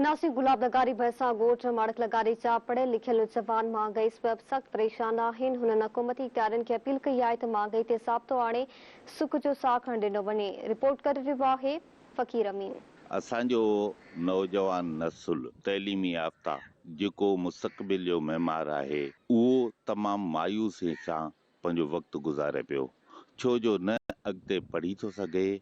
ناصر گلاب لغاري ڀرسان ڳوٺ ماڻڪ لغاري جا پڙهيل لکيل نوجوان مهانگائي سبب سخت پريشان آهن. هنن حڪومتي اختيارين کي اپيل ڪئي آهي ته مهانگائي تي ضابطو آڻي سک جو ساهه کڻڻ ڏنو وڃي. رپورٽ ڪري رهيو آهي فقير امين. اسان جو نوجوان نسل تعليمي يافته جيڪو مستقبل جو معمار آهي اهو تمام مايوسي سان پنهنجو وقت گذاري پيو، ڇو جو نه اڳتي پڙهي ٿو سگهي،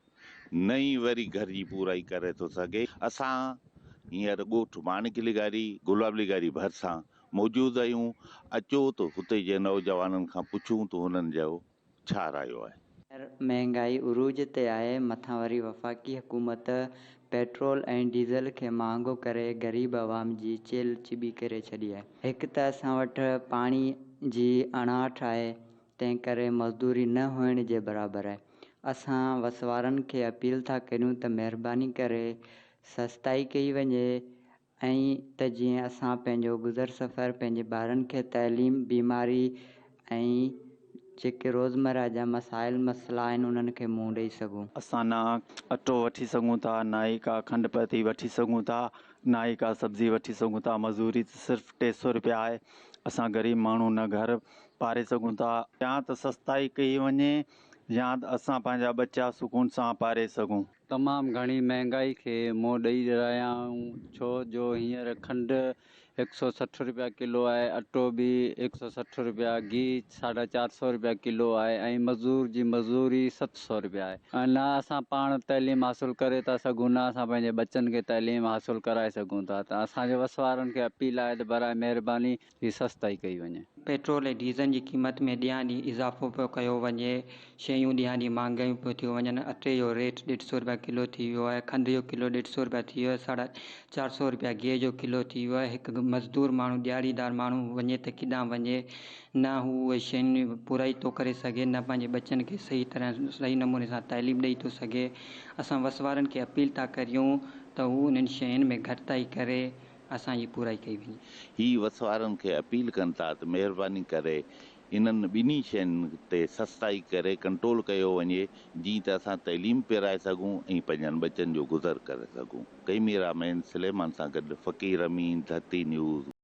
نه ئي وري گهر جي پورائي ڪري ٿو سگهي. اسان هينئر ڳوٺ ماڻڪ لغاري، گلاب لغاري ڀرسان موجود آهيون، اچو ته هتي جي نوجوانن کان پڇون ته هنن جو ڇا رايو آهي. هينئر مهنگائي عروج تي آهي، مٿان وري وفاقي حڪومت پيٽرول ۽ ڊيزل کي مهانگو ڪري غريب عوام جي چيلهه چٻي ڪري ڇڏي آهي. هڪ ته اسان وٽ پاڻي جي اڻاٺ آهي، تنهن ڪري مزدوري نه هئڻ جي برابر آهي. اسان وس وارن کي اپيل ٿا ڪريون ته مهرباني ڪري سستائي ڪئي وڃي ۽ ته جيئن اسان پنهنجو گذر سفر، پنهنجي ٻارن کي تعليم، بيماري ۽ جيڪي روزمره جا مسائل مسئلا آهن انهن کي منهن ڏئي سگهون. اسان نه اٽو وٺي سگهون ٿا نه ئي ڪا کنڊ پتي وٺي سگهون ٿا نه ئي ڪا سبزي وٺي سگهون ٿا مزوري ته صرف 300 روپيا آهي اسان غريب ماڻهو نه گهر پاري سگهون ٿا. يا ته سستائي ڪئي وڃي يا ته اسان پنهنجا ٻچا سڪون سان پاري سگهون. تمام گهڻي مهنگائي کي منهن ڏئي رهيا آهيون ڇو جو هينئر کنڊ هڪ سئو 60 رپيا ڪلو آهي اٽو به هڪ سئو 60 رپيا گيهه ساڍا چار سئو رپيا ڪلو آهي ۽ مزور جي مزوري ست سئو رپيا آهي ۽ نه اسان پاڻ تعليم حاصل ڪري ٿا سگهون نه اسان پنهنجي ٻچن کي تعليم حاصل ڪرائي سگهون ٿا ته اسان جي وس وارن کي اپيل آهي ته براء مهرباني هي سستائي ڪئي وڃي. پيٽرول ۽ ڊيزل جي قيمت ۾ ڏينهان ڏينهن اضافو پيو ڪيو وڃي، شيون ڏينهان ڏينهن مهانگايون پيون ٿيون وڃن، اٽي جو ريٽ ڏيڍ سئو رپيا ڪلو ٿي ويو آهي، کنڊ جو ڪلو ڏيڍ سئو رپيا ٿي ويو آهي، ساڍا چار سئو رپيا گيهه جو ڪلو ٿي ويو آهي، هڪ مزدور ماڻهو ڏهاڙيدار ماڻهو وڃي ته ڪيڏانهن وڃي، نه هو اهي شين جي پورائي ٿو ڪري سگهي، نه پنهنجي ٻچن کي صحيح طرح صحيح نموني سان تعليم ڏئي ٿو سگهي، اسان وس وارن کي اپيل ٿا ڪريون ته هو انهن شين ۾ گهٽتائي ڪري. اسان جي پورائي ڪئي وڃي. هي وس وارن کي اپيل ڪن ٿا ته مهرباني ڪري انهن ٻنهي شين تي سستائي ڪري ڪنٽرول ڪيو وڃي جئين ته اسان تعليم پرائي سگهون ۽ پنهنجن ٻچن جو گذر ڪري سگهون. ڪئميرا مين سليمان سان گڏ فقير امين، ڌرتي نيوز.